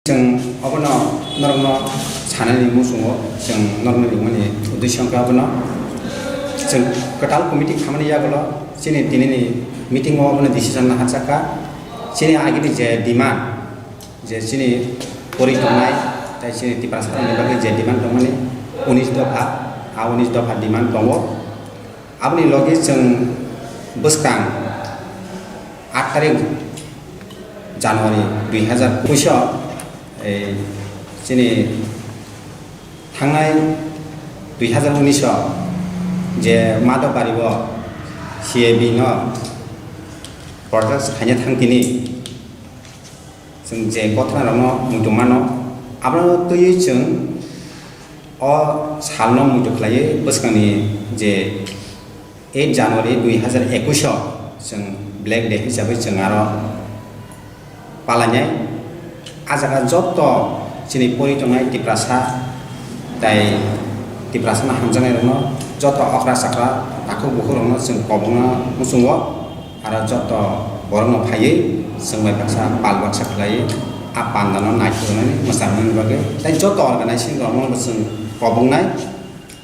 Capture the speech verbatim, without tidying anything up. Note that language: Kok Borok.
Chwng obono norokno sanani muchungo, chwng norokno ringmani uddesyo hwnkhe obono chwng kwtal committee khamani yagulo chini tinini meeting o obono decision naharjakha. Chini agini je demand, je chini pori tongnai, tai chini Tiprasarokni bagwi je demand tongmani unis dopha, a unis dopha demand tongo. Aboni logi chwng bwskang aat tarik January dui hazar ekush o, ei, chini thangnai dui hazar unis o je Madhobari o C A B no protest khaina thang tini, chwng je gothnarokno muitu mano, abono twiwi chwng o salno muitu khlaiwi bwskangni je eight January dui hazar ekush o chwng Black Day hisabwi chwng aro palainai. A jaga joto chini pori tongnai Tiprasa tai Tiprasano hamjaknairokno, joto okra chakra takhuk bukhukrokno chwng kobongna muchungo, aro joto borokno phaiwi chwng bai baksa pal baksa khlaiwi a pandano naithoknani mwchangnani bagwi tai joto organization rokno chwng kobongnai.